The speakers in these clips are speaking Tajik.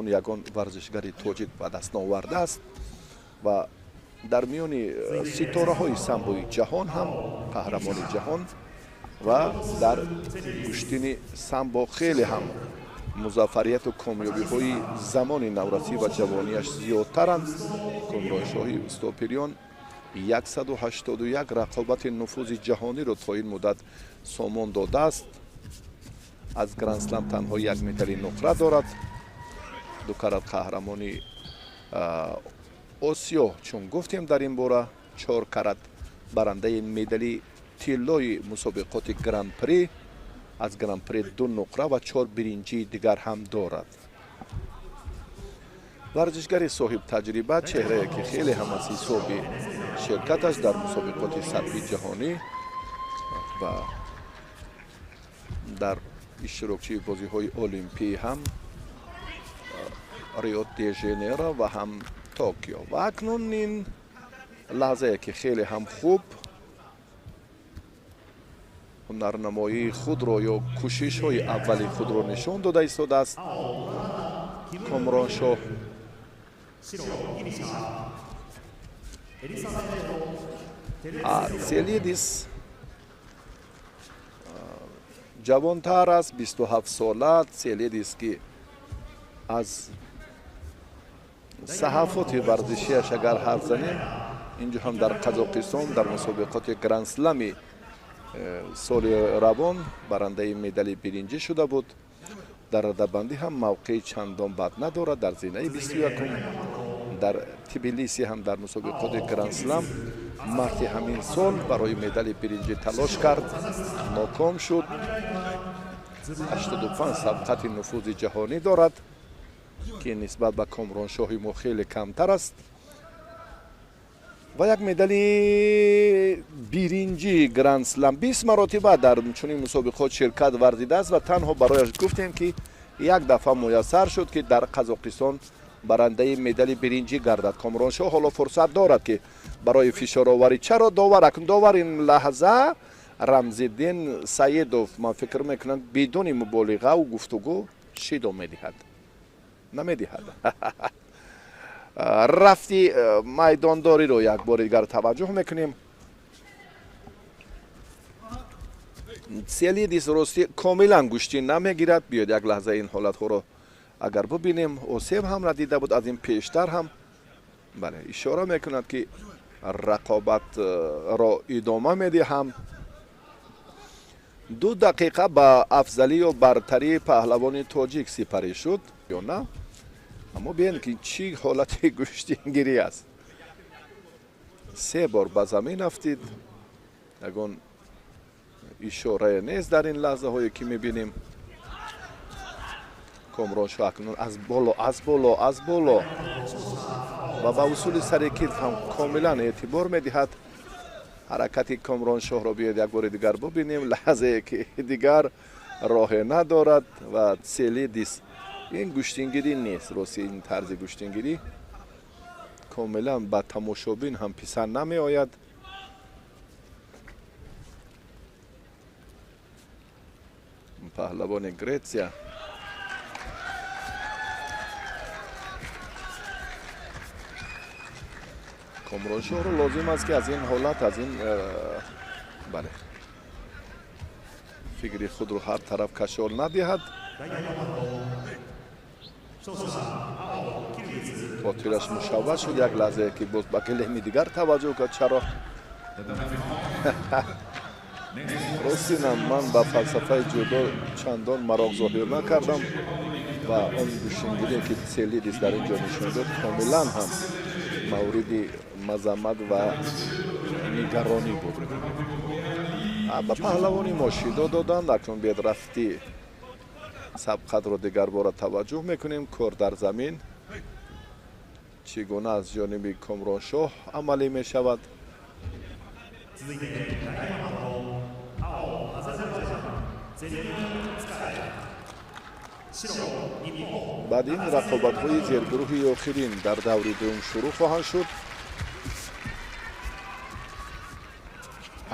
Акнун ягон варзишгари тоҷик ба даст наовардааст ва дар миёни ситораҳои самбои ҷаҳон ҳам қаҳрамони ҷаҳон ва дар гӯштини самбо хеле ҳам музаффарияту комёбиҳои замони наврасӣ ва ҷавонияш зиёдтаранд. Комроншоҳи Устопириён 181 рақобати нуфузи ҷаҳониро то ин муддат сомон додааст. Аз Грандслам танҳо як медали нуқра дорад. Ду карат қаҳрамони Осиё, чун гуфтем дар ин бора, 4 карат барандаи медали тиллои мусобиқоти Гран-при, аз Гран-при 2 нуқра ва 4 биринҷии дигар ҳам дорад. Варзишгари соҳибтаҷриба, чеҳрае ки хеле ҳам аз ҳисоби ширкаташ дар мусобиқоти сатҳи ҷаҳонӣ ва дар иштирокчии бозиҳои олимпӣ ҳам Рио де Жанейро ва ҳам Токио. Ва акнун ин лаҳзае ки хеле ҳам хуб ҳунарнамоии худро ё кӯшишҳои аввали худро нишон дода истодааст Комроншоҳ. Селидис ҷавонтар аст, 27 сола. Селидис ки аз саҳафоти варзишиаш агар ҳарф занем, инҷо ҳам дар Қазоқистон дар мусобиқоти Грандслами соли равон барандаи медали биринҷӣ шуда буд. Дар радабандӣ ҳам мавқеи чандон бад надорад, дар зинаи 21-ум. Дар Тбилиси ҳам дар мусобиқоти Грандслам марти ҳамин сол барои медали биринҷӣ талош кард, ноком шуд. 85 сабқати нуфузи ҷаҳонӣ дорад ки нисбат ба Комроншоҳи мо хеле камтар аст ва як медали биринҷи Грандслам 20 маротиба дар чунин мусобиқот ширкат варзидааст ва танҳо барояш гуфтем ки як дафъа муяссар шуд ки дар Қазоқистон барандаи медали биринҷӣ гардад. Комроншоҳ ҳоло фурсат дорад ки барои фишороварӣ, чаро довар акнун довар ин лаҳза Рамзиддин Саидов, ман фикр мекунам, бидуни муболиғаву гуфтугӯ шидо медиҳад, намедиҳад. Рафти майдондориро як бори дигар таваҷҷӯҳ мекунем. Селидис ростӣ комилан гӯштӣ намегирад. Биёед як лаҳза ин ҳолатҳоро агар бубинем. Осеб ҳам надида буд аз ин пештар ҳам. Бале, ишора мекунад ки рақобатро идома медиҳам. 2 дақиқа ба афзалӣ ё бартарии паҳлавони тоҷик сипарӣ шуд ё на? Аммо биёед ки чӣ ҳолати гӯштингирӣ аст. 3 бор ба замин афтид, ягон ишорае нест дар ин лаҳзаҳое ки мебинем. Комроншоҳ акнун аз боло, аз боло, аз боло ва ба усули сари китф ҳам комилан эътибор медиҳад. Ҳаракати Комроншоҳро биёед як бори дигар бубинем. Лаҳзае ки дигар роҳе надорад ва Селидис, ин гӯштингирӣ нест, рости ин тарзи гӯштингирӣ комилан ба тамошобин ҳам писанд намеояд. Паҳлавони Гретсия Комроншоҳро лозим аст ки аз ин ҳолат, аз ин бале, фикри худро ҳар тараф кашол надиҳад. Хотираш мушавваш шуд як лаҳзае ки боз ба гилеми дигар таваҷҷӯҳ кард. Чаро? Ростинам ман ба фалсафаи ҷудо чандон мароқ зоҳир накардам ва он гӯштингирие ки Селидис дар ин ҷо нишон дод комилан ҳам мавриди мазаммат ва нигаронӣ буд. Ба паҳлавони мо шидо доданд. Акнун биёед рафти сабқатро дигарбора таваҷҷӯҳ мекунем. Кор дар замин чӣ гуна аз ҷониби Комроншоҳ амалӣ мешавад. Баъд ин рақобатҳои зергурӯҳи охирин дар даври дуюм шурӯъ хоҳанд шуд.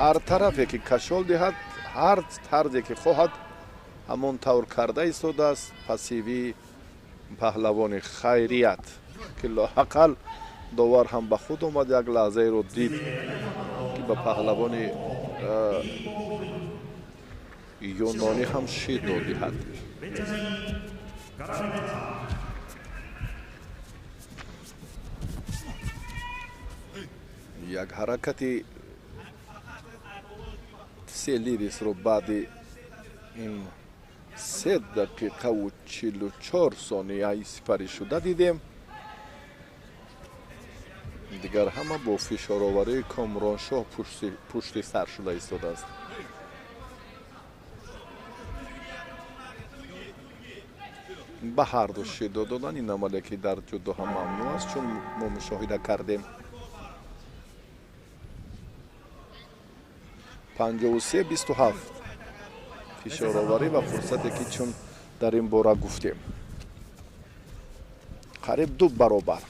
Ҳар тарафе ки кашол диҳад, ҳар тарзе ки хоҳад, ҳамон тавр карда истодааст. Пассивӣ Паҳлавони хайрият, ки лоақал довар ҳам ба худ омад, як лаҳзаеро дид, ки ба паҳлавони юнонӣ ҳам шидо диҳад. Як ҳаракати Селидисро баъди ин 3 дақиқаву 44 сонияи сипарӣ шуда дидем. Дигар ҳама бо фишороварии Комроншоҳ пушти сар шуда истодааст. Ба ҳарду шидо додан ин амале, ки дар ҷудо ҳам мамнӯъ аст, чун мо мушоҳида кардем. 53-27 фишороварӣ ва фурсате, ки чун дар ин бора гуфтем, қариб 2 баробар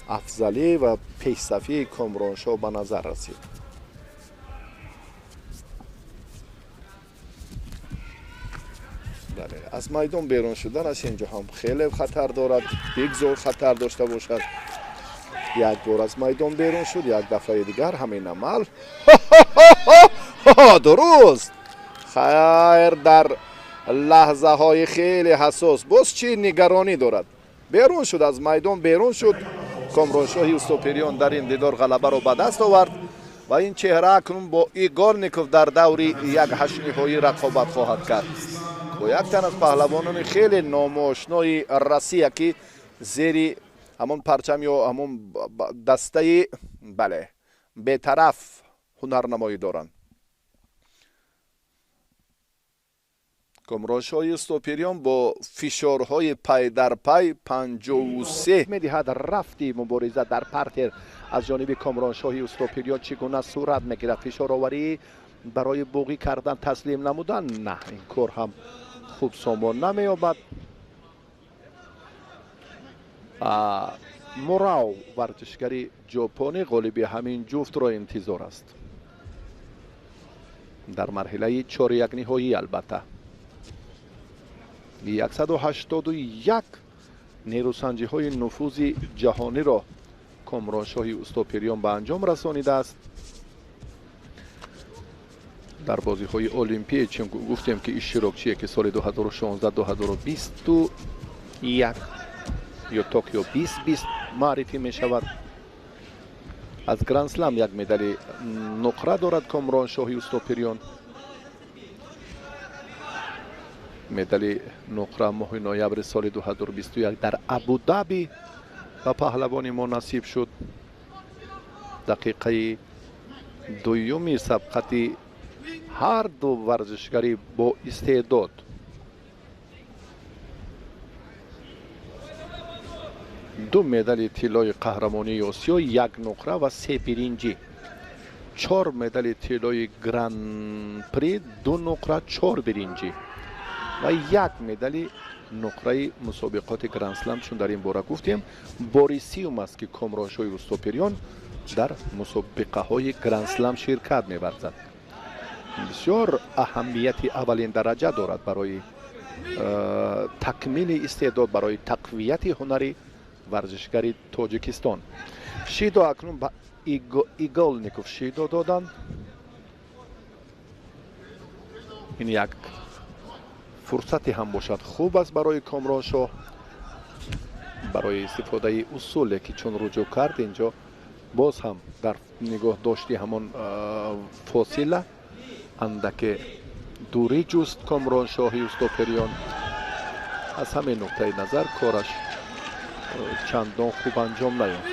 афзалӣ ва пешсафии Комроншоҳ ба назар расид. Бале, аз майдон берун шуданаш инҷо ҳам хеле хатар дорад, бигзор хатар дошта бошад. Як бор аз майдон берун шуд, як дафъаи дигар ҳамин амал. Дуруст, хайр, дар лаҳзаҳои хеле ҳассос боз чӣ нигаронӣ дорад? Берун шуд, аз майдон берун шуд. Комроншоҳи Устопириён дар ин дидор ғалабаро ба даст овард ва ин чеҳра акнун бо Игорников дар даври як ҳаштниҳоӣ рақобат хоҳад кард. Бо як тан аз паҳлавонони хеле номошнои Россия, ки зери ҳамон парчам ё ҳамон дастаи, бале, бетараф ҳунарнамоӣ доранд. Комроншоҳи Устопириён бо фишорҳои пай дар пай 53 медиҳад. Рафти мубориза дар партер аз ҷониби Комроншоҳи Устопириён чӣ гуна сурат мегирад? Фишороварӣ барои буғӣ кардан, таслим намудан? На, ин кор ҳам хуб сомон намеёбад. Мурав, варзишгари ҷопонӣ, ғолиби ҳамин ҷуфтро интизор аст дар марҳилаи чорякниҳоӣ. Албатта, 181 нерӯсанҷиҳои нуфузи ҷаҳониро Комроншоҳи Устопириён ба анҷом расонидааст. Дар бозиҳои олимпия, чун гуфтем, ки иштирокчие, ки соли 2016-2021 ё Токио 2020 маърифӣ мешавад, аз Грандслам як медали нуқра дорад Комроншоҳи Устопириён. Медали нуқра моҳи ноябри соли 2021 дар Абудаби ба паҳлавони мо насиб шуд. Дақиқаи дуюми сабқати ҳар ду варзишгари бо истеъдод. Ду медали тиллои қаҳрамонии Осиё, як нуқра ва се биринҷӣ, 4 медали тиллои гран-при, 2 нуқра, 4 биринҷӣ ва як медали нуқраи мусобиқоти Грандслам. Чун дар ин бора гуфтем, бори сиюм аст, ки Комроншоҳи Устопириён дар мусобиқаҳои Грандслам ширкат меварзад. Бисёр аҳамияти аввалин дараҷа дорад барои такмили истеъдод, барои тақвияти ҳунари варзишгари Тоҷикистон. Шидо акнун ба Иголников шидо доданд. Ин як фурсате ҳам бошад хуб аст барои Комроншоҳ, барои истифодаи усуле, ки чун руҷӯъ кард инҷо боз ҳам дар нигоҳ дошти ҳамон фосила андаке дурӣ ҷуст Комроншоҳи Устопириён. Аз ҳамин нуқтаи назар кораш чандон хуб анҷом наёфт.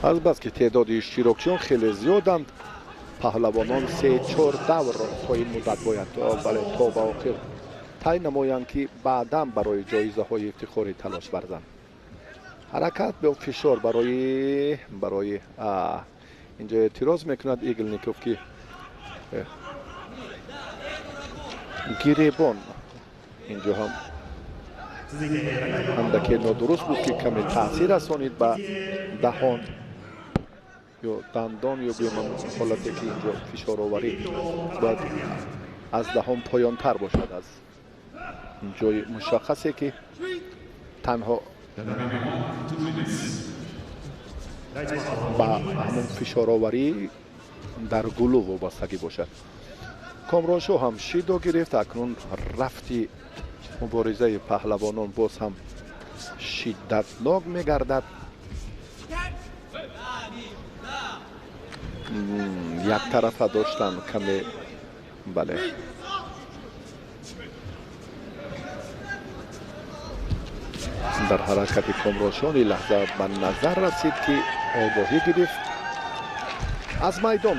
Азбаски теъдоди иштирокчиён хеле зиёданд, паҳлавонон 3-4 даврро то ин муддат бояд, бале, то ба охир тай намоянд, ки баъдан барои ҷоизаҳои ифтихорӣ талош варзанд. Ҳаракат бо фишор барои инҷо эътироз мекунад Иглников, ки гиребон инҷо ҳам андаке нодуруст буд, ки каме таъсир расонид ба даҳон. Ё дандон ё гӯем ҳолате ки инҷо фишороварӣ бояд аз даҳон поёнтар бошад, аз ҷои мушаххасе ки танҳо ба ҳамон фишороварӣ дар гулӯ вобастагӣ бошад. Комроншоҳ ҳам шидо гирифт. Акнун рафти муборизаи паҳлавонон боз ҳам шиддатнок мегардад. Як тарафа доштан каме, бале, дар ҳаракати Комроншоҳ ин лаҳза ба назар расид ки огоҳӣ гирифт, аз майдон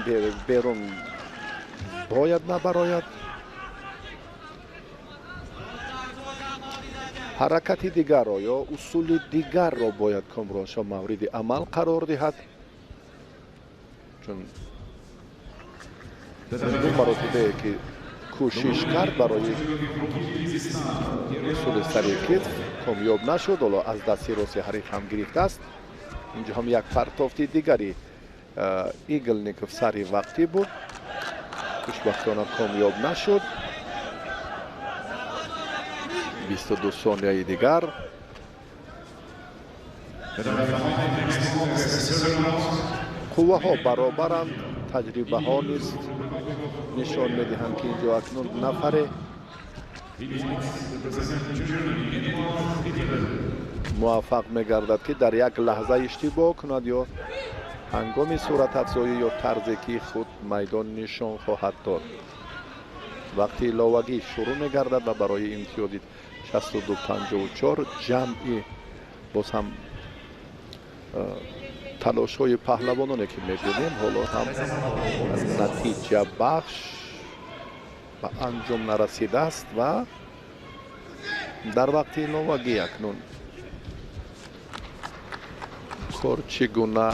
берун бояд набарояд. Ҳаракати дигарро ё усули дигарро бояд Комроншоҳ мавриди амал қарор диҳад, чун ду маротибае ки кӯшиш кард барои усули сари китф комёб нашуд. Ҳоло аз дасти рости ҳариф ҳам гирифтааст. Инҷо ҳам як партофти дигари Иглников сари вақтӣ буд, хушбахтона комёб нашуд. 22 сонияи дигар. Қувваҳо баробаранд, таҷрибаҳо низ нишон медиҳанд ки инҷо акнун нафаре муваффақ мегардад ки дар як лаҳза иштибоҳ кунад ё ҳангоми суратафзоӣ ё тарзе ки худ майдон нишон хоҳад дод. Вақти иловагӣ шурӯъ мегардад ва барои имтиёзи 62-54 ҷамъи боз ҳам талошҳои паҳлавононе ки мебинем ҳоло ҳам натиҷабахш ба анҷом нарасидааст ва дар вақти иловагӣ акнун кор чӣ гуна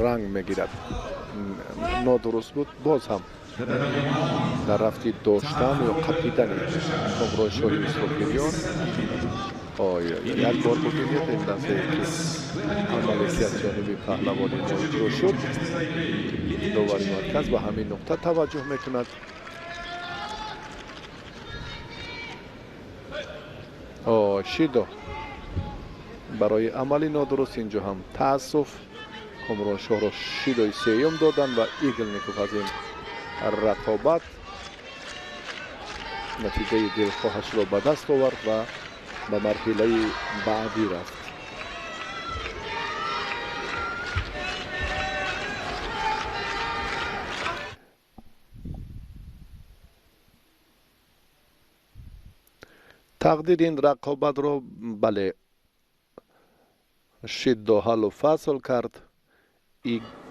ранг мегирад. Нодуруст буд боз ҳам дар рафти доштан ё қапидани Комроншоҳи Исрофилён. Як бор бубинед ин лаҳзае ки амале ки аз ҷониби паҳлавони мо иҷро шуд, довари марказ ба ҳамин нуқта таваҷҷӯҳ мекунад. Шидо барои амали нодуруст инҷо ҳам таассуф. Комроншоҳро шидои сеюм доданд ва Иглников аз ин рақобат натиҷаи дилхоҳашро ба даст овард ва ба марҳилаи баъдӣ рафт. Тақдир ин рақобатро, бале, шиддо ҳаллу фасл кард.